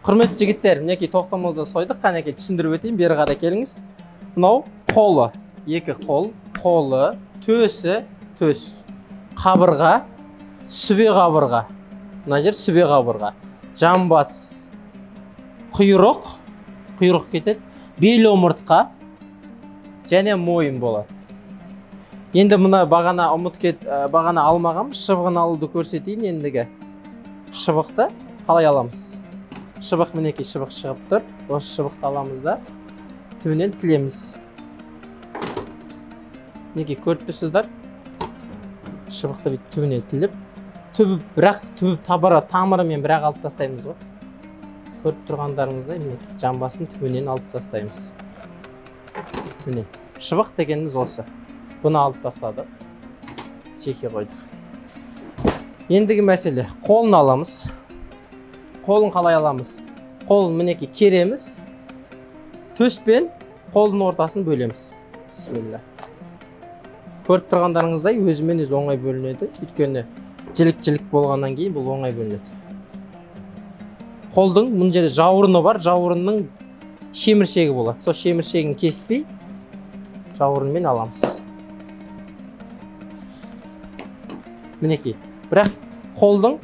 Құрметті жігіттер, мінекей тоқтамызды сойдық. Қанекей түсіндіріп өтейін, бері қарай келіңіз. Мынау қолы, екі қол, қолы, төсі, төс. Қабырға, сүбе қабырға. Мына жер сүбе қабырға. Жамбас, құйрық, құйрық кетеді. Бел омыртқа және мойын болады. Енді мына бағана ұмыт кет, бағана алмағанбыз, шыбығын алуды көрсетейін ендігі. Шыбықты қалай аламыз? Шыбық мінекей шыбық шығып тұр. Осы шыбықты аламыз да түбінен тілеміз. Мінекей көріп тұрсыздар. Шыбықты бүйтіп түбінен тіліп, түбі бірақ түбі табыры тамырымен бірақ алып тастаймыз ғой. Көріп тұрғандарыңыздай мінекей жамбасын түбінен алып тастаймыз. Міне шыбық дегеніміз осы. Бұны алып тастадық. Жеке қойдық. Ендігі мәселе қолын аламыз. Қолын қалай аламыз? Қолын мінекей кереміз. Төс пен қолдың ортасын бөлеміз. Бисмилля. Көріп тұрғандарыңыздай өзімен өзі оңай бөлінеді. Өйткені жілік-жілік болғаннан кейін бұл оңай бөлінеді. Қолдың мына жерде жауырыны бар, жауырынның шеміршегі болады. Сол шеміршегін кеспей жауырынмен аламыз. Мінекей. Бірақ қолдың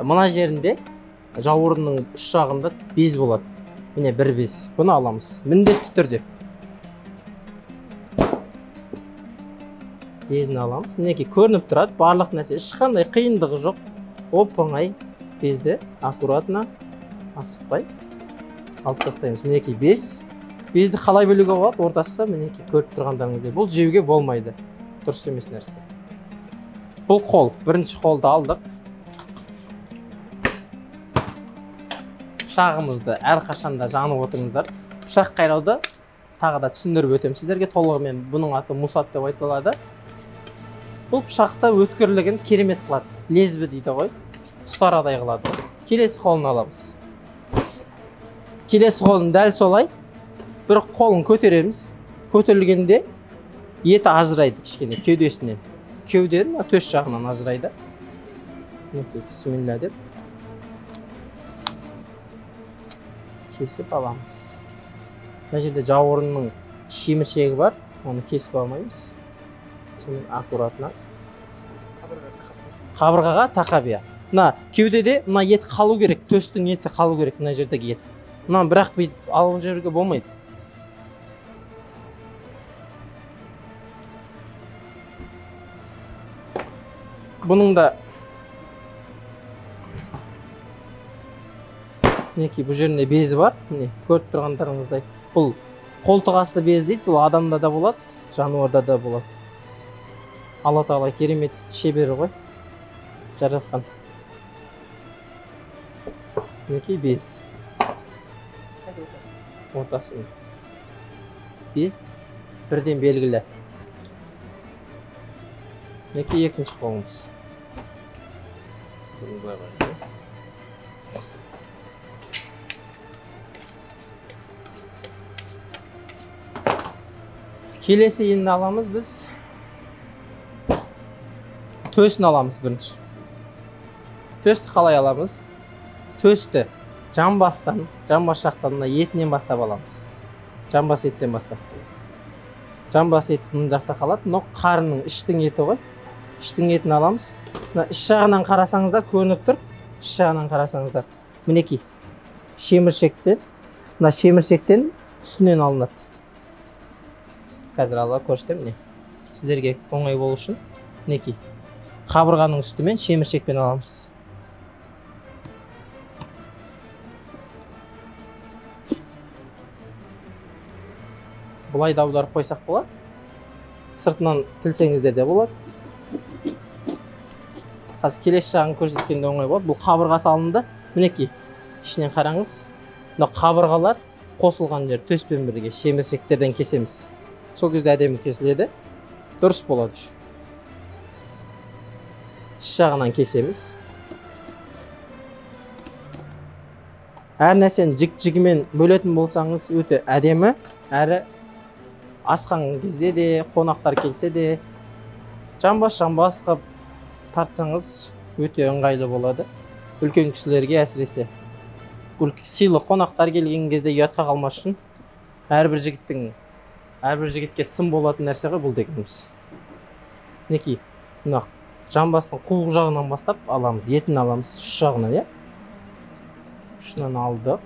мына жерінде жауырынның үш жағында без болады. Міне бір без. Бұны аламыз. Міндетті түрде. Безін аламыз. Мінекей көрініп тұрады. Барлық нәрсе ешқандай қиындығы жоқ. Оп-оңай безді аккуратно асықпай алып тастаймыз. Мінекей без. Безді қалай бөлуге болады? Ортасы мінекей көріп тұрғандарыңыздай. Бұл жеуге болмайды. Дұрыс емес нәрсе. Бұл қол. Бірінші қолды алдық. Пышағымызды әрқашанда жанып отырыңыздар. Пышақ қайрауды тағы да түсіндіріп өтемін сіздерге толығымен. Бұның аты мусат деп айтылады. Бұл пышақта өткірлігін керемет қылады. Лезбі дейді ғой. Ұстарадай қылады. Келесі қолын аламыз. Келесі қолын дәл солай. Бір қолын көтереміз. Көтерілгенде еті ажырайды кішкене кеудесінен. Кеуденің төс жағынан ажырайды. Мінекей бисмилля деп кесіп аламыз. Мына жерде жауырынның шеміршегі бар, оны кесіп алмаймыз. Сонымен аккуратно қабырғаға тақап, иә. Мына кеудеде мына ет қалу керек, төстің еті қалу керек, мына жердегі ет. Мынаны бірақ бүйтіп алып жүруге болмайды. Бұның да мінекей бұл жерінде безі бар. Міне көріп тұрғандарыңыздай. Бұл қолтық асты без дейді. Бұл адамда да болады, жануарда да болады. Алла тағала керемет шебері ғой жаратқан. Мінекей без. Ортасы. Без бірден белгілі. Мінекей екінші қолымыз. Келесі енді аламыз біз. Төсін аламыз бірінші. Төсті қалай аламыз? Төсті жамбастан, жамбас жақтан мына етінен бастап аламыз. Жамбас еттен бастап. Жамбас еті мына жақта қалады, мынау қарынның іштің еті ғой. Іштің етін аламыз. Мына іш жағынан қарасаңыздар көрініп тұр. Іш жағынан қарасаңыздар. Мінекей шеміршектен, мына шеміршектен үстінен алынады. Қазір алла көрсетемін, міне. Сіздерге оңай болу үшін мінекей қабырғаның үстімен шеміршекпен аламыз. Былай да аударып қойсақ болады. Сыртынан тілсеңіздер де болады. Қазір келесі жағын көрсеткенде оңай болады. Бұл қабырға салынды. Мінекей ішінен қараңыз. Мына қабырғалар қосылған жер төспен бірге шеміршектерден кесеміз. Сол кезде әдемі кесіледі. Дұрыс болады. Іш жағынан кесеміз. Әр нәрсені жік-жігімен бөлетін болсаңыз өте әдемі, әрі асқан кезде де, қонақтар келсе де жамбас-жамбас қылып тартсаңыз өте ыңғайлы болады. Үлкен кісілерге әсіресе. Сыйлы қонақтар келген кезде ұятқа қалмас үшін әрбір жігітке сын болатын нәрсе ғой бұл дегеніміз. Мінекей, мына жамбастың қуық жағынан бастап аламыз, етін аламыз, ұш жағынан, иә? Ұшынан алдық.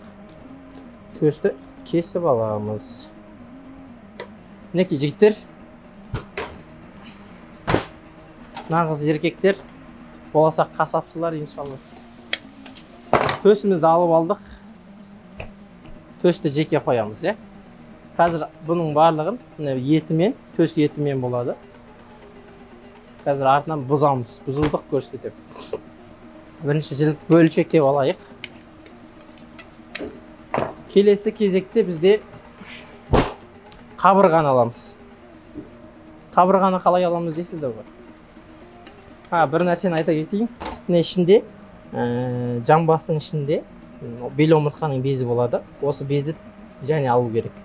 Төсті кесіп аламыз. Мінекей, жігіттер, нағыз еркектер, болашақ қасапшылар иншалла. Төсімізді алып алдық. Төсті жеке қоямыз, иә? Қазір бұның барлығын мына етімен, төс етімен болады. Қазір артынан бұзамыз, бұзудық көрсетіп. Бірінші жілік бөлшектеп алайық. Келесі кезекте бізде қабырғаны аламыз. Қабырғаны қалай аламыз дейсіздер ғой? Бір нәрсені айта кетейін. Мына ішінде, жамбастың ішінде бел омыртқаның безі болады. Осы безді және алу керек.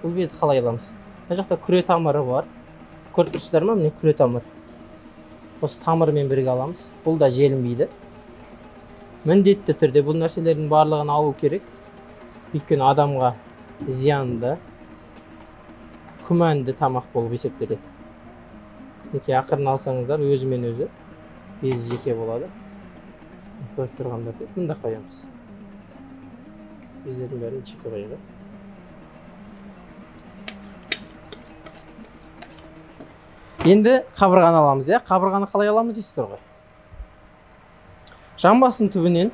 Бұл безді қалай аламыз? Мына жақта күре тамыры бар. Көріп тұрсыздар ма? Міне күре тамыр. Осы тамырымен бірге аламыз. Бұл да желінбейді. Міндетті түрде бұл нәрселердің барлығын алу керек. Өйткені адамға зиянды, күмәнді тамақ болып есептеледі. Мінекей, ақырын алсаңыздар, өзімен өзі безі жеке болады. Көріп тұрғандар деп мында қоямыз. Бездердің бәрін жеке қояйық. Енді қабырғаны аламыз, иә? Қабырғаны қалай аламыз дейсіздер ғой? Жамбастың түбінен,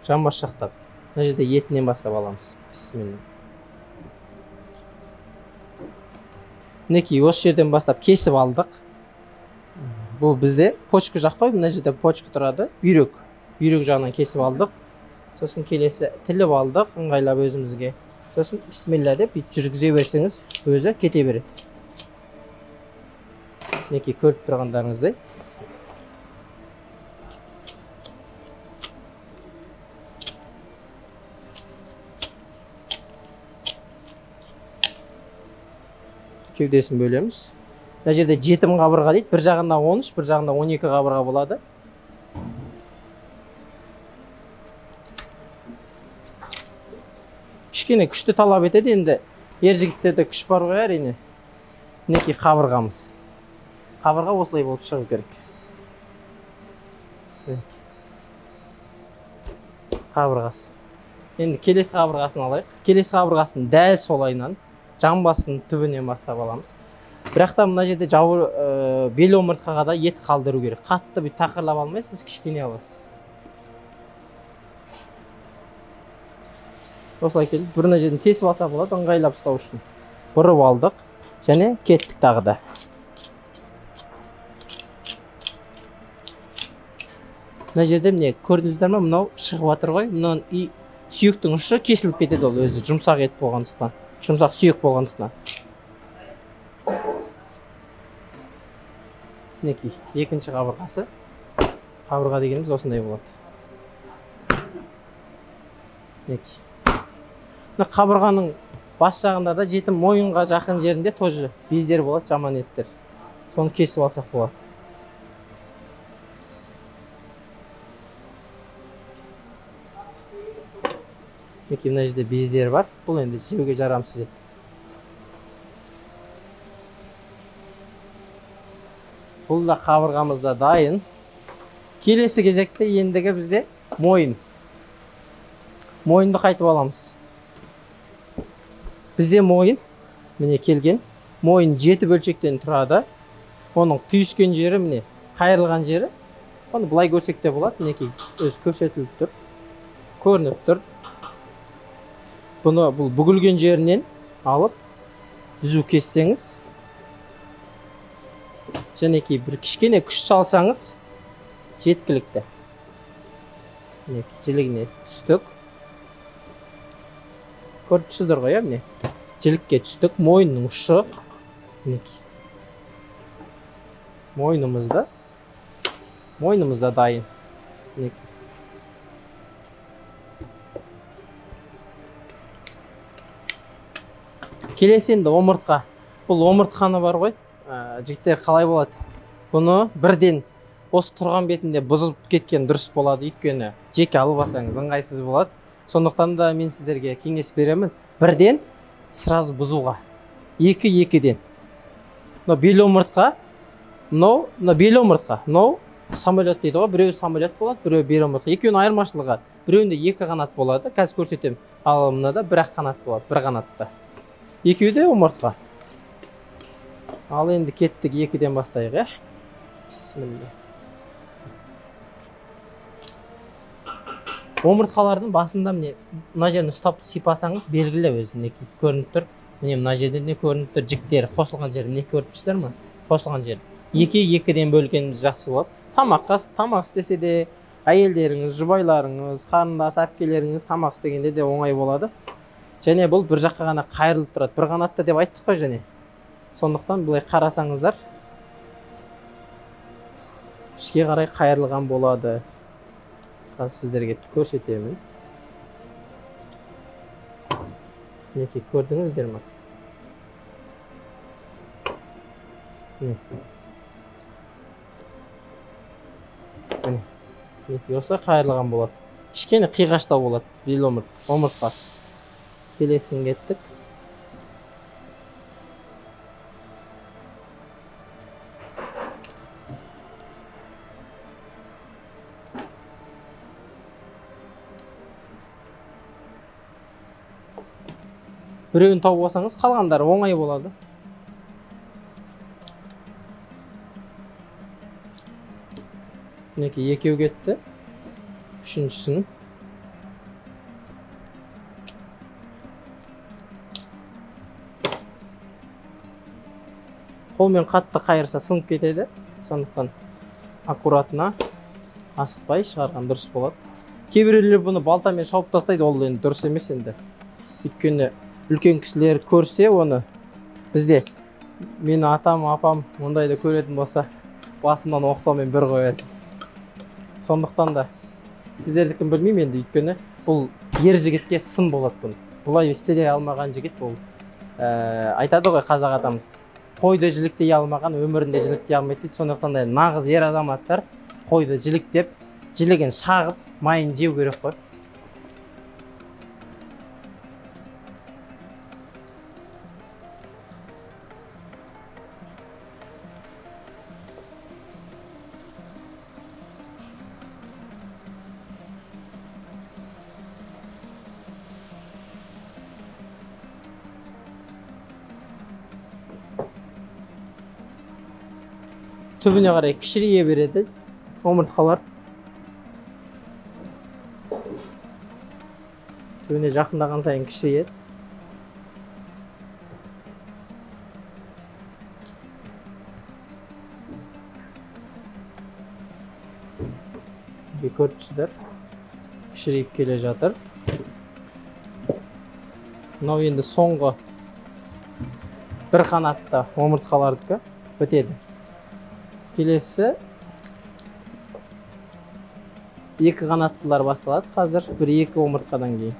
жамбас жақтап, мына жерде етінен бастап аламыз. Бисмилла. Мінекей, осы жерден бастап кесіп алдық. Бұл бізде почка жақ қой, мына жерде почка тұрады, бүйрек. Бүйрек жағынан кесіп алдық. Сосын келесі тіліп алдық, ыңғайлап өзімізге. Сосын бисмилла деп бүйтіп жүргізе берсеңіз, өзі кете береді. Мінекей, көріп тұрғандарыңыздай. Кеудесін бөлеміз. Мына жерде жетім қабырға дейді. Бір жағында 13, бір жағында 12 қабырға болады. Кішкене күшті талап етеді енді. Ер жігіттерде күш бар ғой әрине. Мінекей қабырғамыз. Қабырға осылай болып шығу керек. Қабырғасы. Енді келесі қабырғасын алайық. Келесі қабырғасын дәл солайынан жамбастың түбінен бастап аламыз. Бірақ та мына жерде бел омыртқаға да ет қалдыру керек. Қатты бір тақырлап алмайсыз, кішкене аласыз. Осылай келіп, бір мына жерден тесіп алса болады, ыңғайлап ұстау үшін. Бұрып алдық және кеттік тағы да. Мына жерде міне көрдіңіздер ме, мынау шығып жатыр ғой. Мынаның сүйектің ұшы кесіліп кетеді, ол өзі жұмсақ ет болғандықтан, жұмсақ сүйек болғандықтан. Мінекей, екінші қабырғасы. Қабырға дегеніміз осындай болады. Мінекей. Мына қабырғаның бас жағында да жетім мойынға жақын жерінде тоже бездер болады, жаман еттер. Соны кесіп алсақ болады. Мінекей, мына жерде бездер бар. Бұл енді жеуге жарамсыз ет. Бұл да қабырғамыз да дайын. Келесі кезекте ендігі бізде мойын. Мойынды қайтып аламыз. Бізде мойын, міне келген. Мойын 7 бөлшектен тұрады. Оның түйіскен жері, міне қайырылған жері. Оны былай көрсек те болады. Мінекей, өзі көрсетіліп тұр. Көрініп тұр. Бұны бұл бүгілген жерінен алып түзу кессеңіз, жәнекей бір кішкене күш салсаңыз жеткілікті. Мінекей, жілігіне түстік. Көріп тұрсыздар ғой, міне. Жілікке түстік, мойынның ұшы. Мінекей. Мойнымыз да дайын. Мінекей. Келесі енді омыртқа. Бұл омыртқаны бар ғой. Жігіттер, қалай болады? Бұны бірден Осы тұрған бетінде бұзылып кеткен дұрыс болады, өйткені жеке алып алсаңыз ыңғайсыз болады. Сондықтан да мен сіздерге кеңес беремін, бірден сразу бұзуға. Екі-екіден. Мынау бел омыртқа, мынау бел омыртқа, мынау самолет дейді ғой, біреуі самолет болады, біреуі бел омыртқа. Екеуінің айырмашылығы, біреуінде екі қанат болады, қазір көрсетемін. Ал мынада бір-ақ қанат болады, бір қанатта. Екеуі де омыртқа. Ал енді кеттік, екіден бастайық, ә? Бисмилля. Омыртқалардың басында міне мына жерін ұстап сипасаңыз белгілі өзі мінекей көрініп тұр. Міне мына жерден де көрініп тұр, жіктері қосылған жері міне көріп тұрсыздар ма? Қосылған жері. Екі екіден бөлгеніміз жақсы болады. Тамақ істесе де әйелдеріңіз, жұбайларыңыз, қарындас, әпкелеріңіз тамақ істегенде де оңай болады. Және бұл бір жаққа ғана қайырылып тұрады. Бір қанатты деп айттық қой және. Сондықтан былай қарасаңыздар ішке қарай қайырылған болады. Қазір сіздерге көрсетемін. Мінекей көрдіңіздер ме? Міне. Міне. Мінекей осылай қайырылған болады. Кішкене қиғаштау болады бел омыртқасы. Келесін кеттік. Біреуін тауып алсаңыз, қалғандары оңай болады. Мінекей екеу кетті. Үшіншісін. Қолмен қатты қайырса сынып кетеді. Сондықтан аккуратно, асықпай шығарған дұрыс болады. Кейбіреулер бұны балтамен шауып тастайды, ол енді дұрыс емес енді. Өйткені үлкен кісілер көрсе оны, бізде мені атам, апам ондайды көретін болса, басымнан оқтаумен бір қояды. Сондықтан да сіздердікін білмеймін енді, өйткені бұл ер жігітке сын болады бұны. Бұлай істей алмаған жігіт бұл, айтады ғой қазақ атамыз, қойды жіліктей алмаған өмірінде жіліктей алмайды дейді. Сондықтан да нағыз ер азаматтар қойды жіліктеп, жілігін шағып, майын жеу керек қой. Түбіне қарай кішірейе береді омыртқалар. Түбіне жақындаған сайын кішірейеді. Көріп тұрсыздар, кішірейіп келе жатыр. Мынау енді соңғы бір қанатты омыртқалардікі бітеді. Келесі екі қанаттылар басталады қазір, бір екі омыртқадан кейін.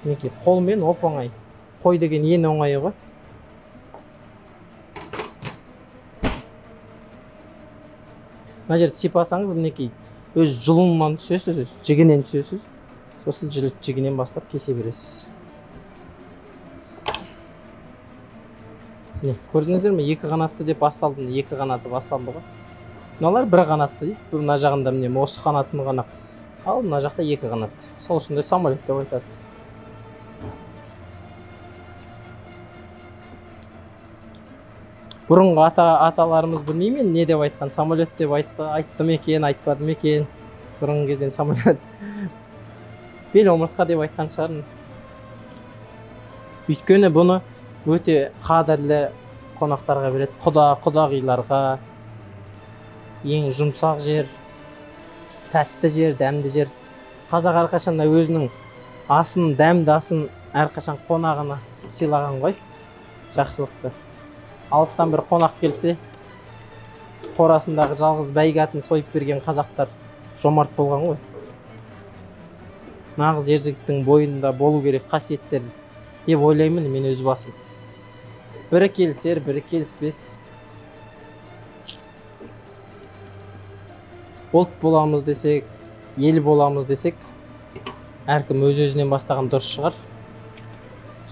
Мінекей қолмен оп-оңай. Қой деген ең оңайы ғой. Мына жерді сипасаңыз, мінекей өз жұлынынан түсесіз, жігінен түсесіз. Сосын жігінен бастап кесе бересіз. Міне, көрдіңіздер ме? Екі қанатты деп басталды, екі қанаты басталды ғой. Мыналар бір қанатты дейді. Бұл мына жағында міне осы қанатын ғана. Ал мына жақта екі қанатты. Сол үшін де самолет деп айтады. Бұрынғы аталарымыз білмеймін не деп айтқан, самолет деп айтты ма екен, айтпады ма екен. Бұрынғы кезден самолет бел омыртқа деп айтқан шығар. Өйткені бұны өте қадірлі қонақтарға береді, құда, құдағиларға. Ең жұмсақ жер, тәтті жер, дәмді жер. Қазақ әрқашан да өзінің асын, дәмді асын әрқашан қонағына сыйлаған ғой, жақсылықты. Алыстан бір қонақ келсе, қорасындағы жалғыз бәйге атын сойып берген қазақтар жомарт болған ғой. Нағыз ер жігіттің бойында болу керек қасиеттер деп ойлаймын мен өз басым. Бірі келісер, бірі келіспес. Ұлт боламыз десек, ел боламыз десек, әркім өз-өзінен бастаған дұрыс шығар.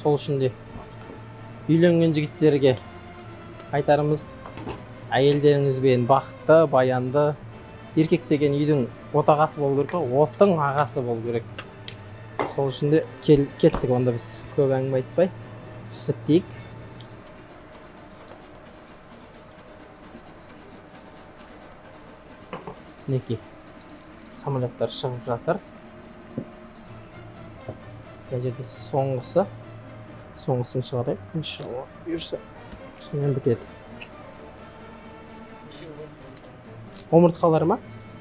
Сол үшін де үйленген жігіттерге айтарымыз, әйелдеріңізбен бақытты, баянды. Еркек деген үйдің отағасы болу керек, оттың ағасы болу керек. Сол үшін де кеттік онда біз көп әңгіме айтпай жіттейік. Мінекей самолеттар шығып жатыр. Мына жерде соңғысы. Соңғысын шығарайық. Иншалла бұйырса сонымен бітеді. Омыртқалар ма?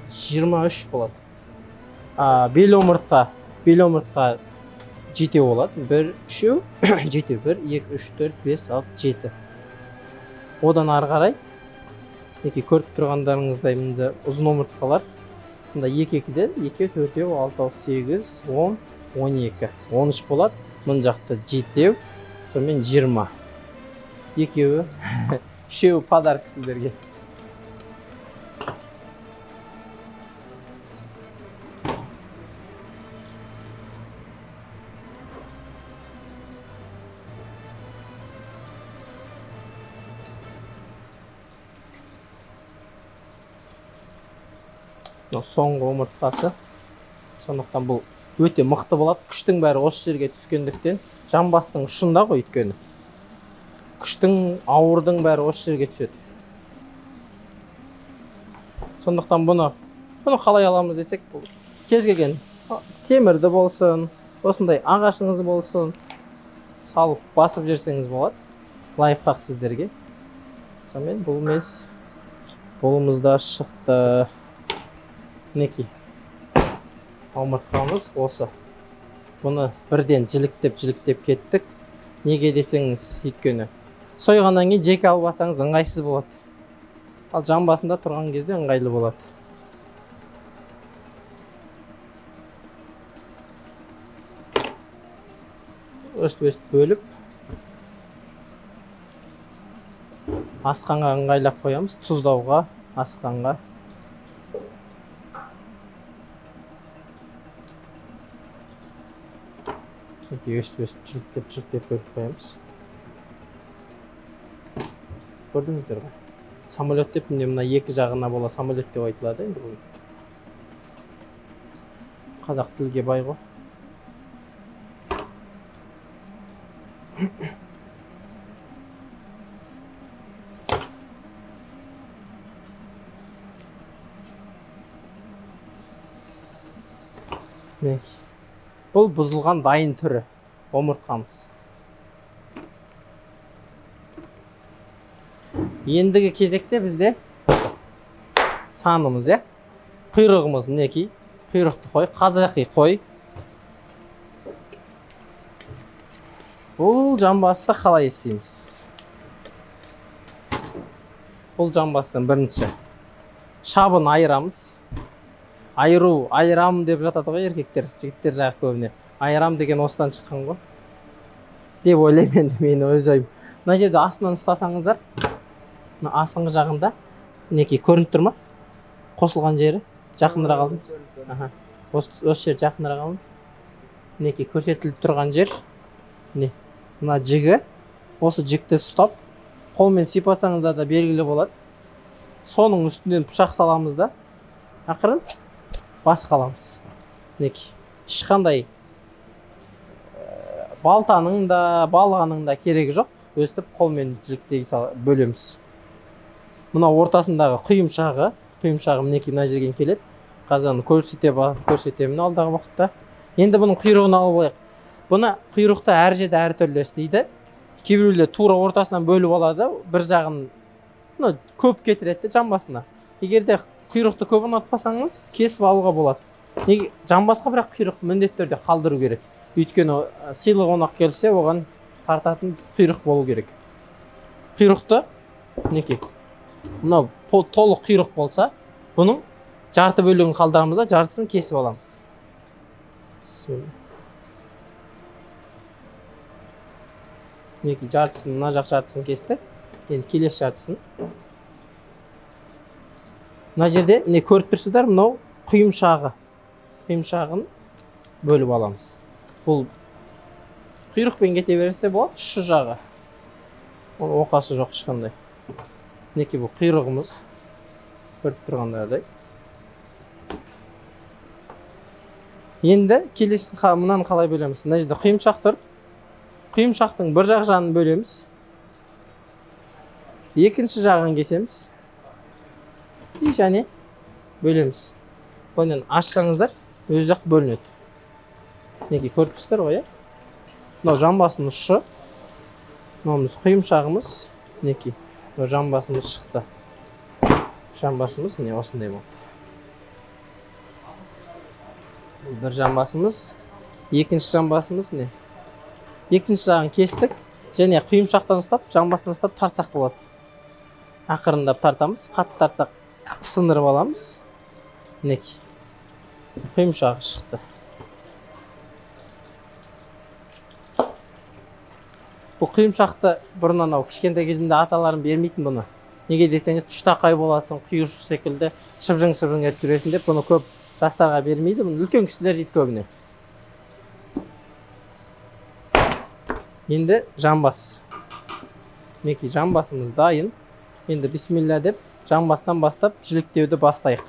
23 болады. Бел омыртқа 7 болады. 1, 3, 7, 1, 2, 3, 4, 5, 6, 7. Одан ары қарай мінекей көріп тұрғандарыңыздай мында ұзын омыртқалар. Мында 2 2-ден 2, 4, 6, 8, 10, 12, 13 болады. Мына жақта 7, сонымен 20. Екеуі, үшеуі подарок сіздерге. Соңғы омыртқасы. Сондықтан бұл өте мықты болады. Күштің бәрі осы жерге түскендіктен, жамбастың ұшында ғой өйткені. Күштің, ауырдың бәрі осы жерге түседі. Сондықтан бұны қалай аламыз десек, бұл кез келген темірді болсын, осындай ағашыңыз болсын, салып басып жіберсеңіз болады. Лайфхак сіздерге. Сонымен бұл мез қолымызда шықты. Мінекей омыртқамыз осы. Бұны бірден жіліктеп кеттік. Неге десеңіз, өйткені сойғаннан кейін жеке алып алсаңыз ыңғайсыз болады. Ал жамбасында тұрған кезде ыңғайлы болады. Өстіп бөліп асқанға ыңғайлап қоямыз, тұздауға, асқанға. Өстіп жіліктеп бөліп қоямыз. Көрдіңіздер ғой. Самолет деп міне мына екі жағына бола самолет деп айтылады енді бұл. Қазақ тілге бай ғой. Мінекей. Бұл бұзылған дайын түрі омыртқамыз. Ендігі кезекте бізде санымыз, иә? Құйрығымыз мінекей. Құйрықты қой, қазақи қой. Бұл жамбасты қалай істейміз? Бұл жамбастың бірінші шабын айырамыз. Айыру, айырам деп жатады ғой еркектер, жігіттер жағы көбіне. Айырам деген осыдан шыққан ғой деп ойлаймын енді мен өз ойым. Мына жерде астынан ұстасаңыздар, мына астыңғы жағында мінекей көрініп тұр ма? Қосылған жері жақынырақ алыңыз. Аха. Осы жер жақынырақ алыңыз. Мінекей көрсетіліп тұрған жер. Міне мына жігі, осы жікті ұстап, қолмен сипатсаңыздар да белгілі болады. Соның үстінен пышақ саламыз да, ақырын басып қаламыз. Мінекей ешқандай балтаның да, балғаның да керегі жоқ. Өстіп қолмен жіліктей бөлеміз. Мына ортасындағы құйымшағы, мінекей мына жерге келеді. Қазір оны көрсетемін алдағы уақытта. Енді бұның құйрығын алып алайық. Бұны құйрықты әр жерде әртүрлі істейді. Кейбіреулер тура ортасынан бөліп алады, бір жағын көп кетіреді жамбасына. Егер де құйрықты көп ұнатпасаңыз, кесіп алуға болады. Неге жамбасқа бірақ құйрық міндетті түрде қалдыру керек. Өйткені сыйлы қонақ келсе, оған тартатын құйрық болу керек. Құйрықты мінекей мынау толық құйрық болса, бұның жарты бөлігін қалдырамыз да, жартысын кесіп аламыз. Бисмилля. Мінекей жартысын, мына жақ жартысын кестік. Енді келесі жартысын. Мына жерде міне көріп тұрсыздар, мынау құйымшағы. Құйымшағын бөліп аламыз. Бұл құйрықпен кете берсе болады, тұщы жағы. Оның оқасы жоқ ешқандай. Мінекей бұл құйрығымыз. Көріп тұрғандардай. Енді келесі мынаны қалай бөлеміз? Мына жерде құйымшақ тұр. Құйымшақтың бір жақ жағын бөлеміз. Екінші жағын кесеміз. И және бөлеміз. Бұны ашсаңыздар, өзі ақ бөлінеді. Мінекей көріп тұрсыздар ғой, иә? Мынау жамбасының ұшы. Мынауымыз құйымшағымыз. Мінекей мынау жамбасымыз шықты. Жамбасымыз міне осындай болды. Бұл бір жамбасымыз, екінші жамбасымыз міне. Екінші жағын кестік және құйымшақтан ұстап, жамбастан ұстап тартсақ болады. Ақырындап тартамыз, қатты тартсақ сындырып аламыз. Мінекей құйымшағы шықты. Бұл құйымшақты бұрын анау кішкентай кезінде аталарым бермейтін бұны. Неге десеңіз, тұштақай боласың, құйыршық секілді шыбжың-шыбжың етіп жүресің деп бұны көп жастарға бермейді. Бұны үлкен кісілер жейді көбіне. Енді жамбас. Мінекей жамбасымыз дайын. Енді бисмилля деп жамбастан бастап жіліктеуді бастайық.